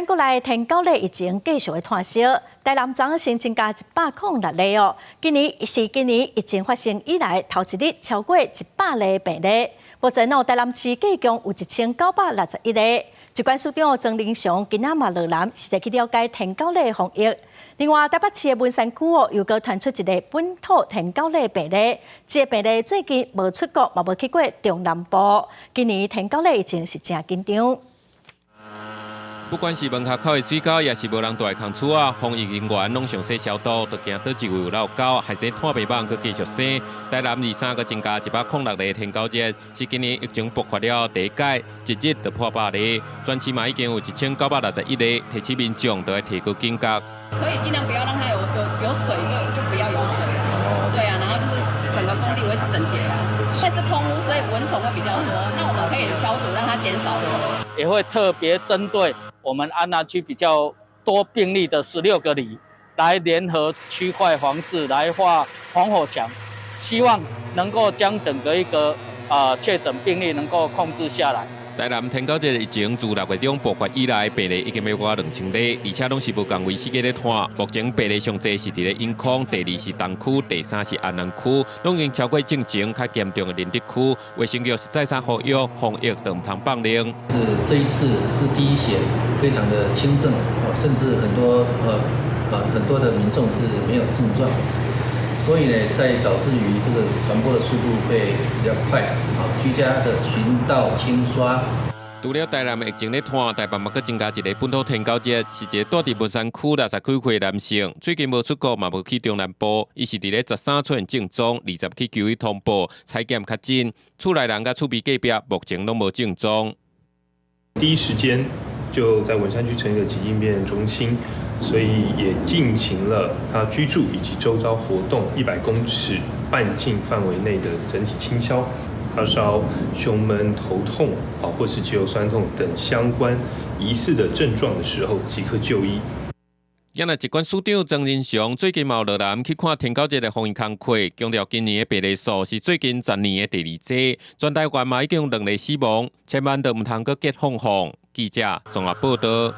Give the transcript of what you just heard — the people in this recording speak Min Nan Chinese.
國內天狗熱疫情繼續的湠燒，台南昨昏新增加106例哦。今年是今年疫情發生以來頭一日超過100例病例。目前哦，台南市計共有1961例。疾管署長莊人祥今仔嘛落南，實際去了解天狗熱防疫。另外，台北市的文山區哦，又閣傳出一个本土天狗熱病例，這个病例最近無出國，嘛無去過中南部。今年天狗熱疫情是誠緊張。不管是門口的水溝，抑是無人蹛的空厝仔，防疫人員攏詳細消毒，就驚佗一位有落狗，害這湠袂蠓閣繼續生。台南二三閣增加106例天狗熱，是今年疫情爆發了第一擺，一日就破百例，全市嘛已經有1961例，提醒民眾都愛提高警覺。可以盡量不要讓它有水就不要有水了，對啊，然後就是整個工地維持整潔啊。因為是空屋，所以蚊蟲會比較多，那我們可以消毒，讓它減少。也會特別針對我們安南區比較多病例的16個里，來聯合區塊防治，來畫防火牆，希望能夠將整個一個確診病例能夠控制下來。台南天狗熱疫情自6月中爆發以來，病例已經欲過2000例，而且攏是無仝位死家咧湠。目前病例上濟是佇咧永康，第二是東區，第三是安南區，攏已經超過進前較嚴重的仁德區。衛生局是再三呼籲，防疫就毋通放冗。是這一次是第一線，非常的輕症，甚至很多的民眾是沒有症狀，所以呢，在導致於這個傳播的速度會比較快，啊，居家的巡道清刷。除了台南疫情咧湠，台北嘛閣增加一个本土天狗熱，是一个蹛佇文山區69歲男性，最近無出國嘛無去中南部，伊是佇咧13出現症狀，20去求醫通報，採檢確診，厝內人佮厝邊隔壁目前攏無症狀。第一時間就在文山區成立了緊急應變中心，所以也進行了他居住以及周遭活動100公尺半徑範圍內的整體清消。發燒、胸悶、頭痛啊，或是肌肉痠痛等相關疑似的症狀的時候，即刻就醫。今日疾管署長莊人祥最近嘛落南去看天狗熱的防疫工課，強調今年的病例數是最近10年的第二濟，全台灣嘛已經有兩例死亡，千萬都毋通閣結放放。記者綜合報道。